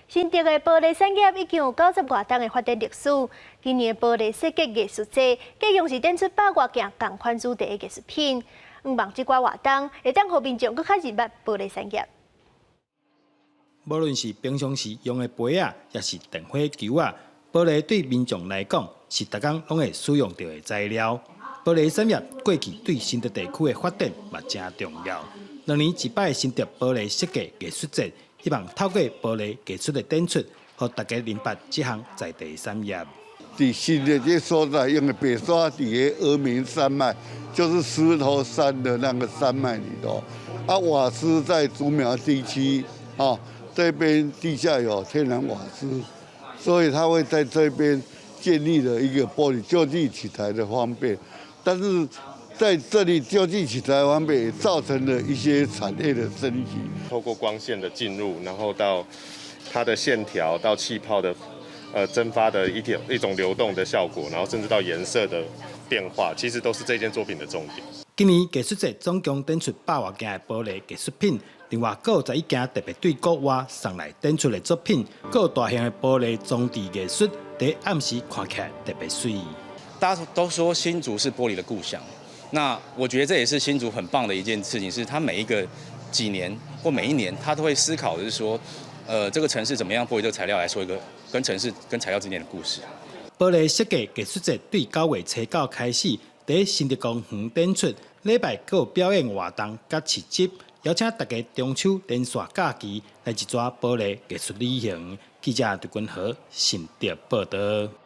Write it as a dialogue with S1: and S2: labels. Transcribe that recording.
S1: 新竹的玻璃產業已經有九十外冬的發展歷史。今年的玻璃設計藝術節，計用是展出百外件仝款主題的藝術品。向望這寡活動會當予民眾閣較認捌玻璃產業。
S2: 無論是平常時用的杯仔，抑是電火球仔，玻璃對民眾來講是逐工攏會使用著的材料。玻璃產業過去對新竹地區的發展嘛誠重要。兩年一擺的新竹玻璃設計藝術節，希望透過玻璃藝術的展出，予大家認捌這項在地產業。
S3: 佇新竹這所在，用的白沙佇个峨眉山脈，就是獅頭山的那個山脈裡頭。啊，瓦斯在竹苗地區，啊，這邊地下有天然瓦斯，所以他會在這邊建立了一個玻璃就地取材的方便。但是在這裡就地取材方便，也造成了一些產業的升級。
S4: 透過光線的進入，然後到它的線條，到氣泡的蒸發的一種流動的效果，然後甚至到顏色的變化，其實都是這件作品的重點。
S2: 今年藝術節總共展出百外件的玻璃藝術品，另外閣有11件特別對國外送來展出的作品，閣有大型的玻璃裝置藝術，佇暗時看起來特別媠。
S5: 大家都說新竹是玻璃的故鄉，那我覺得這也是新竹很棒的一件事情，是它每一個幾年或每一年，他都會思考，就是說，這個城市怎麼樣玻璃這個材料來說一個跟城市跟材料之間的故事。
S2: 玻璃設計藝術節對9月初9開始，佇新竹公園展出，禮拜閣有表演活動佮市集，邀請大家中秋連續假期來一逝玻璃藝術旅行。記者陳君和新竹報導。